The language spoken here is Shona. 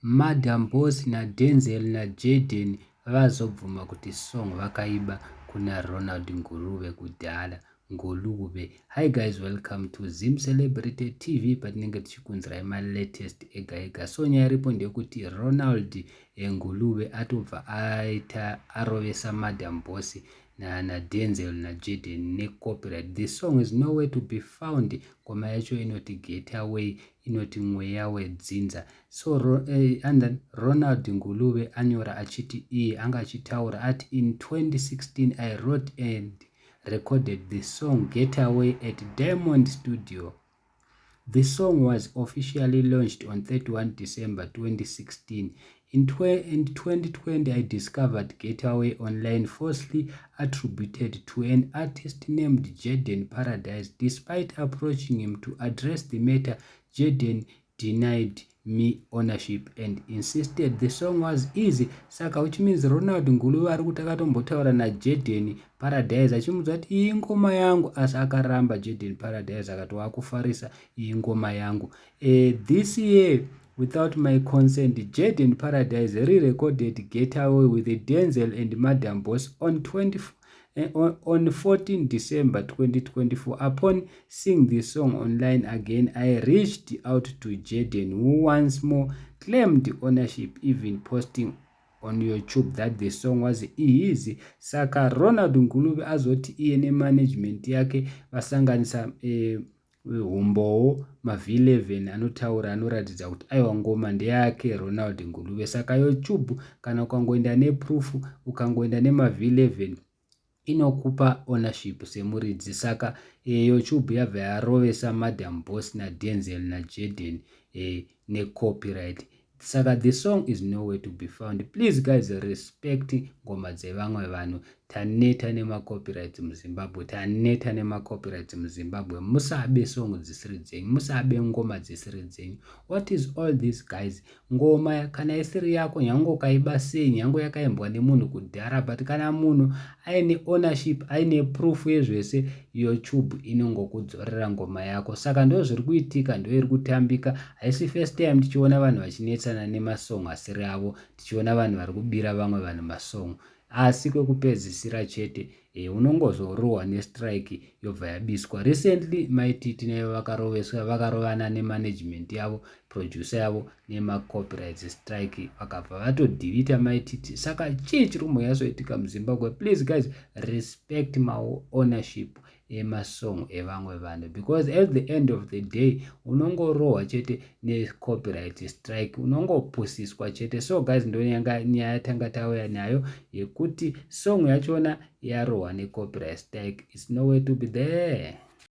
Madam Boss naDenzel naJaden vazobvuma kuti song vakaiba kuna Ronald Ngulube kudhara. Ngulube. Hi guys, welcome to Zim Celebrity TV, patinenge tichikunzirai malatest ega ega. So nyaya iripo ndeyekuti Ronald Ngulube atobva aita arovesa Madam Boss naDenzel naJaden necopyright. The song is nowhere to be found. Ngoma yacho inoti "Getaway", inoti "Mweya Wedzinza". So and then Ronald Ngulube anyora achiti iye anga achitaura ati, "In 2016 I wrote and recorded the song 'Getaway' at Diamond Studio. The song was officially launched on 31 December 2016. In 2020 I discovered 'Getaway' online, falsely attributed to an artist named Jaden Paradise. Despite approaching him to address the matter, Jaden denied me ownership and insisted the song was his." Saka which means Ronald Ngulube ari kuti akatombotaura naJaden Paradise achimudza kuti iyi ngoma yangu, asi akaramba Jaden Paradise akati wakufarisa, iyi ngoma yangu. This year, without my consent, Jaden Paradise re-recorded 'Getaway' with Denzel and Madam Boss on 14 December 2024. Upon seeing the song online again, I reached out to Jaden, who once more claimed ownership, even posting on YouTube that the song was his. Saka Ronald Ngulube azoti iye nemanagement yake vasanganisa humbowo, maV11 anotaura, anoratidza kuti aiwa, ngoma ndeyake Ronald Ngulube. Saka YouTube, kana ukangoenda neproof, ukangoenda nemaV11, inokupa ownership semuridzi. Saka YouTube yabva yarovesa Madam Boss naDenzel naJaden necopyright. Saka the song is nowhere to be found. Please guys, respect ngoma dzevamwe vanhu. Taneta nemacopyrights muZimbabwe, taneta nemacopyrights muZimbabwe. Musabe song dzisiri dzenyu, musabe ngoma dzisiri dzenyu. What is all this, guys? Ngoma kana isiri yako, nyange ukaiba sei, nyange yakaimbwa nemunhu kudhara, but kana munhu aine ownership, aine proof yezvese, YouTube inongokudzorera ngoma yako. Saka ndo zviri kuitika, ndo iri kutambika. Haisi first time tichiona vanhu vachinetsana nemasong asiri avo, tichiona vanhu vari kubira vamwe vanhu masong, asi kwekupedzisira chete unongozorohwa nestrike, yobva yabiswa. Recently Maititi naivo vakaroveswa, vakarovana nemanagement yavo, producer yavo, nemacopyright strike, vakabva vatodhivita Maititi. Saka chii chiri kumbonyatsoitika muZimbabwe? Please guys, respect maownership emasong evamwe vanhu, because at the end of the day unongorohwa chete necopyright strike, unongopusiswa chete. So guys, ndonyanga nyaya yatanga tauya nayo yekuti song yachona yarohwa necopyright strike. It's nowhere to be there.